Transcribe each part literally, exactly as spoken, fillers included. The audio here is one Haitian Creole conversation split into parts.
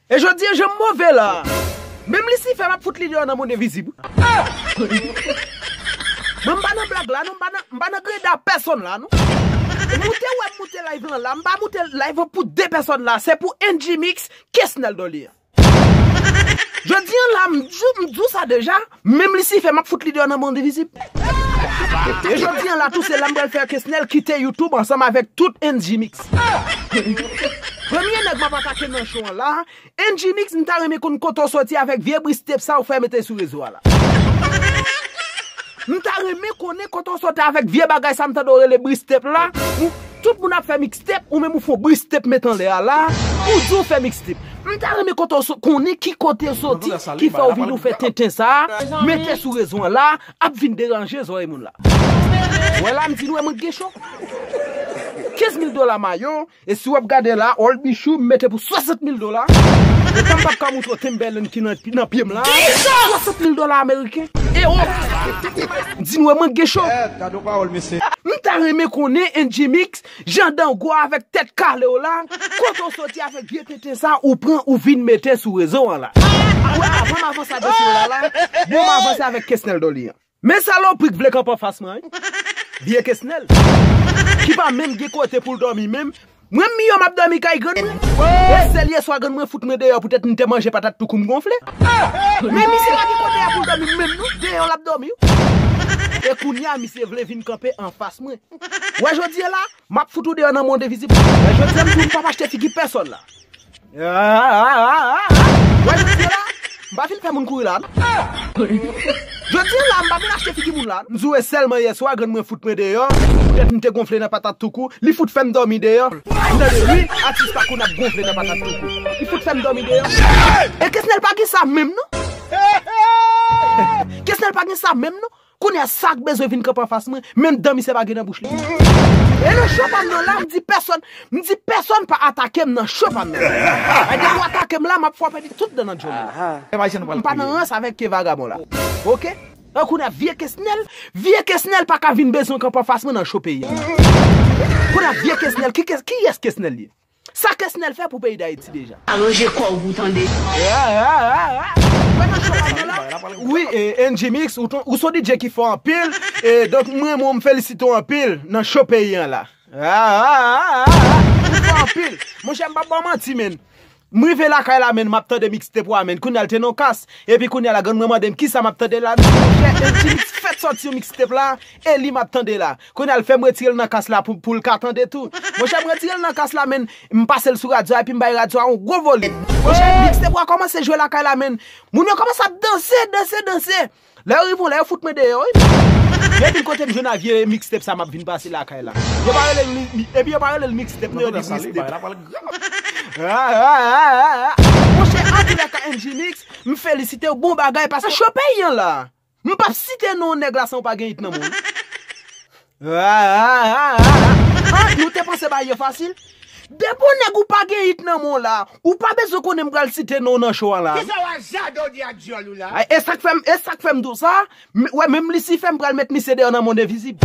E jodi a, jan m move la, menm Lisifè m ap fout li deyò nan mond envizib. Mwen, m pa nan blag la, non, m pa nan, m pa nan greda pèsonn la, non. Ou te wè m moute live lan la, m pa moute live lan pou de pèsonn la, se pou N G Mix, Kesnel Dorlean. Jodi a la, m di, m di w sa deja, menm Lisifè m ap fout li deyò nan mond envizib. E jodi a la tou, se la m pral fè Kesnel kite YouTube ansanm avèk tout N G Mix. Premye nèg m ap atake nan show an la, N G Mix, m ta renmen konn kote w soti avèk vye bristep sa ou fè mete sou rezo a la. M ta renmen konnen kote w soti avèk vye bagay sa m tande w rele bristep la. Ou, tout moun ap fè mixtape, ou menm ou fè w bristep met anlè a la. Ou di w fè mixtape. M ta renmen kote w so-, konnen ki kote w soti, ki fè w vin ou fè tenten sa, mete sou rezo an la, ap vin deranje zòrèy moun la. Wè la, m di nou, wè mwen gen cho. Kenz mil dola mayo, E si w ap gade la, Old Bichou, m mete pou swasant mil dola. E pa m p ap ka montre w Timberland ki nan, nan pye m la. Swasant mil dola ameriken. Ewo. Di nou, mwen gen cho. M ta renmen konnen N G Mix, jan dan gwo avèk tèt kale w la, kote w soti avèk vye tenten sa, ou pran, ou vin mete sou rezo an la. Wè, avan m avanse a dosye w la la, bon, m avanse avèk Kesnel Dorlean. Men salopri k vle kanpe anfas mwen, wi. Vye Kesnel. Ki pa menm gen kote pou l dòmi menm. Mwen, m miyò m ap dòmi kay grann mwen. E sèl yèswa grann mwen fout mwen deyò poutèt m te manje patat toukou m gonfle. Men misye pa gen kote a pou l dòmi menm non. Deyò l ap dòmi, wi. E kounye a, misye vle vin kanpe anfas mwen. Wè jodi a la, m ap fout ou deyò nan mond envizib. Wè jodi a, m di w m p ap achte figi pèsonn la. Wè jodi a la, m pa fin fè moun kouri la, non. Jodi a la, m pa fin achte figi moun la, non. M di w e sèlman yèswa, grann mwen fout mwen deyò. Poutèt m te gonfle nan patat toukou, li fout fè m dòmi deyò. M tande, wi, atis pa konn ap gonfle nan patat toukou. Li fout fè m dòmi deyò. E Kesnel pa gen sa menm, non. Kesnel pa gen sa menm, non. Kounye a sa k bezwen vin kanpe anfas mwen, menm dan misye pa gen nan bouch li. E nan cho pa m nan la, m di pèsonn, m di pèsonn pa atake m nan cho pa m nan. E depi w atake m la, m ap fè w pèdi tout dan nan djòl ou. M pa nan rans avèk ke vagabon la. Oke? An kounye a vye Kesnel, vye Kesnel pa ka vin bezwen kanpe anfas mwen nan cho peyi a. Kounye a vye Kesnel, ki, ki, kiyès Kesnel ye? Sa Kesnel fè pou peyi Dayiti deja? Aranje kò w pou tande. Mwen nan cho pa m nan la. Wi, e, N G Mix, ou ton, ou son D J ki fò anpil. E, donk, mwen, mwen, m felisite w anpil nan cho peyi an la. Ou fò anpil. Monchè, m p ap ba w manti, menn. M rive lakay la, menn, m ap tande mixtape ou a, menn. Kounye a l te nan kas. Epi kounye a la, grann mwen mande m kisa m ap tande la. M di, monchè, N G Mix fèk sòti yon mixtape la. E li m ap tande la. Kounye a l fè m retire l nan kas la pou, pou l ka tande tou. Monchè, m retire l nan kas la, menn, m pase l sou radyo a, epi m bay radyo a yon gwo volim. Monchè, mixtape a kòmanse jwe lakay la, menn. Moun yo kòmanse ap danse, danse, danse. Lè yo rive yon lè, yo fout mwen deyò, wi. Depi kote m jwenn a vye mixtape sa, m ap vin pase lakay la. Yo pa rele l mi-, mi-, epi yo pa rele l mixtape, non, yo di bristep. Monchè, antoulèka, N G Mix, m felisite w, bon bagay, paske cho peyi an la. M p ap site non nèg la san w pa gen it nan men w. Ah, ah, ah, ah, ah. Ah, nou te panse bagay yo fasil? Depi yon nèg ou pa gen it nan men w la, ou pa bezwen konnen m pral site non w nan cho a la. Kisa w a jade w di a dyòl ou la? Ay, e sa k fè m, e sa k fè m di w sa, m, wè, menm Lisifè m pral met misye deyò nan mond envizib.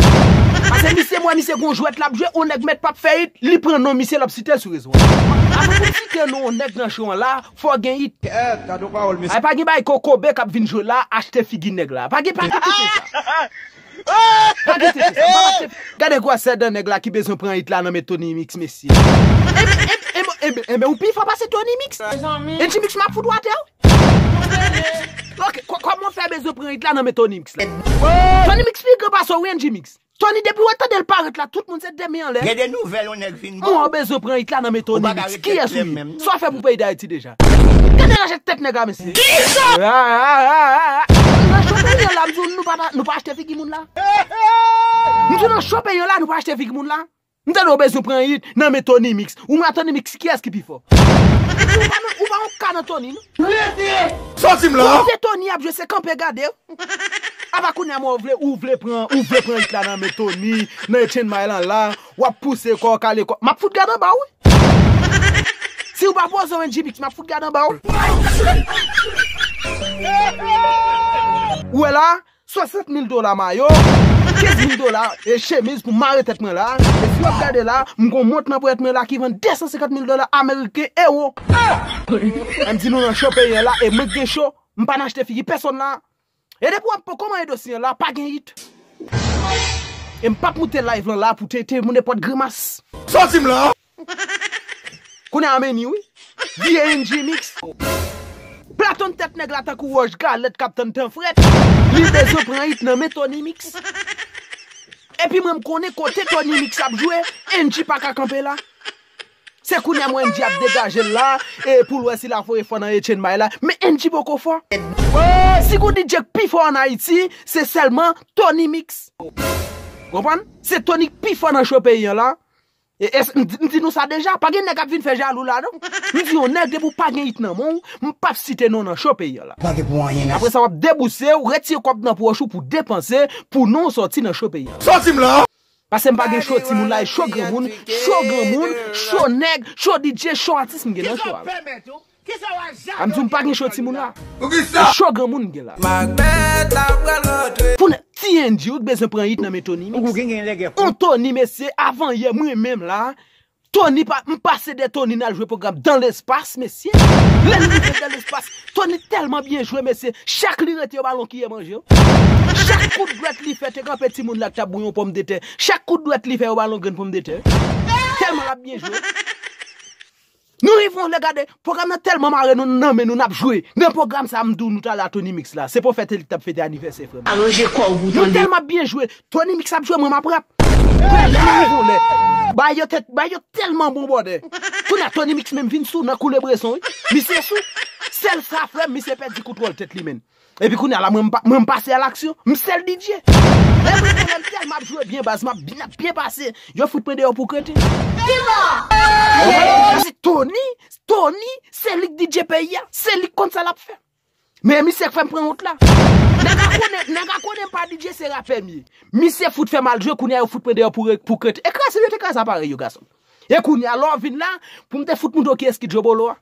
Paske misye, m wè misye gon jwèt l ap jwe, yon nèg mèt p ap fè it, li pran non misye, l ap site l sou rezo a. Avan pou m site non yon nèg nan cho an la, fò w gen it. Ay, pa gen bagay kokobe k ap vin jwe la, achte figi nèg la. Pa gen, pa gen tenten sa. Pa gen tenten sa. M p ap achte. Gade gwosè dan nèg la ki bezwen pran it la nan men Tony Mix, mesye. Enben, enben, enben, enben, enben, ou pi fò pase Tony Mix. N G Mix, m ap fout ou atè, wi. Ok, kò-, kòman w fè bezwen pran it la nan men Tony Mix la? Tony Mix pi gran pase w, wi, N G Mix. Tony, depi w tande l parèt la, tout moun se de men anlè. Gen de nouvèl, yon nèg vin bon. Mwen bezwen pran it la nan men Tony Mix. Kiyès ou ye? Sa w fè pou peyi Dayiti deja? Gade ranje tèt nèg la, mesye. Kisa? Ah, ah, ah, ah, ah. Nan cho peyi an la, m di w, nou pa, nou pa achte figi moun la. M di w, nan cho peyi an la, nou pa achte figi moun la. M tande w bezwen pran it nan men Tony Mix. Ou mwen Tony Mix, kiyès ki pi fò? Epi ou pa nan, ou pa yon ka nan Tony, non. Sòti m la! Kote Tony ap jwe, se kanpe gade. Apa kounye a mwen ou vle, ou vle pran, ou vle pran it la nan men Tony, nan Etienne Maël la, w ap pouse kò w, kale kò w. M ap fout gade anba w, wi. Si w pa poze w N G Mix, m ap fout gade anba w. Ou wè la, swasant mil dola mayo, kenz mil dola e chemiz pou mare tèt mwen la. E si w ap gade la, m gon mont nan ponyèt mwen la ki vann de san senkant mil dola ameriken, ewo. M di nou nan cho peyi an la, e mwen k gen cho, m pa nan achte figi pèsonn la. E depi w ap poko manye dosye an la, pa gen it. E m p ap moute live lan la pou te, te moun nenpòt grimas. Sòti m la! Kounye a men ni wi. Vye N G mix. Platon tèt nèg la tankou wòch galèt k ap tann tan frèt. Li bezwen pran it nan men Tony Mix. Epi mwen m konnen kote Tony Mix ap jwe, N G pa ka kanpe la. Se kounye a mwen N G ap degaje l la, e pou l wè si l a foye fò nan Etienne May la. Men N G poko fò. Si gon D J k pi fò ann Ayiti, se sèlman Tony Mix. Konprann? Se Tony k pi fò nan cho peyi an la. E, e, m di, m di nou sa deja, pa gen nèg k ap vin fè jalou la non. M di yon nèg depi w pa gen it nan men w, m p ap site non nan cho peyi an la. Pa gen pou anyen, mèsi. Apre sa w ap debouse, w retire kòb nan pòch ou pou depanse, pou non w sòti nan cho peyi an. Sòti m la! Paske m pa gen cho timoun la, e cho granmoun, cho granmoun, cho nèg, cho D J, cho atis m gen nan cho a. A m di w m pa gen cho timoun la. Poukisa? E cho granmoun m gen la. Pou nèg T N G ou t bezwen pran it nan men Tony Mix. On Tony mesye, avan yè mwen menm la. Tony pa, m pase de Tony n al jwe pwogram dan lespas mesye. Lè n rive dan lespas, Tony tèlman byen jwe mesye. Chak li rete yo ba l on kiyè manje. Chak kout dwèt li fè te kanpe timoun la k t ap bouyi on pòmdetè. Chak kout dwèt li fè yo ba l on grenn pòmdetè. Tèlman l ap byen jwe. Nou rive yon lè gade, pwogram nan tèlman mare nou nan men nou n ap jwe. Nan pwogram sa a m di w nou t ale a Tony Mix la. Se pwofèt Eli k t ap fete anivèsè frè m. Aranje kò w pou tande. Nou tèlman ap byen jwe, Tony Mix ap jwe mwen m ap rap. Frè m, nou rive yon lè. Bagay yo tèt, bagay yo tèlman bon bòdè. Kounye a Tony Mix menm vin sou nan koule bweson wi. Misye sou. Sèl sa frè m, misye pèdi kontwòl tèt li menm. Epi kounye a la mwen m pa, mwen m pase a laksyon. M sèl D J. Epi kounye a m tèlman ap jwe byen baz, m ap byen, ap byen pase. Yo fout mwen deyò pou krete. Pase Tony, Tony, se li k D J peyi a, se li k konn sa l ap fè. Men misye k fè m pran wont la. Nèg a konnen, nèg a konnen m pa D J, se rapè m ye. Misye fout fè mal jwe, kounye a yo fout mwen deyò pou re-, pou krete. E kraze yo te kraze aparèy yo gason. E kounye a lè w vin la, pou m te fout moutre w kiyès ki Djobolo a.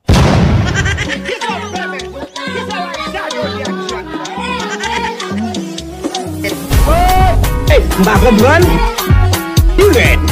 Ey, m pa konprann. Pi rèd.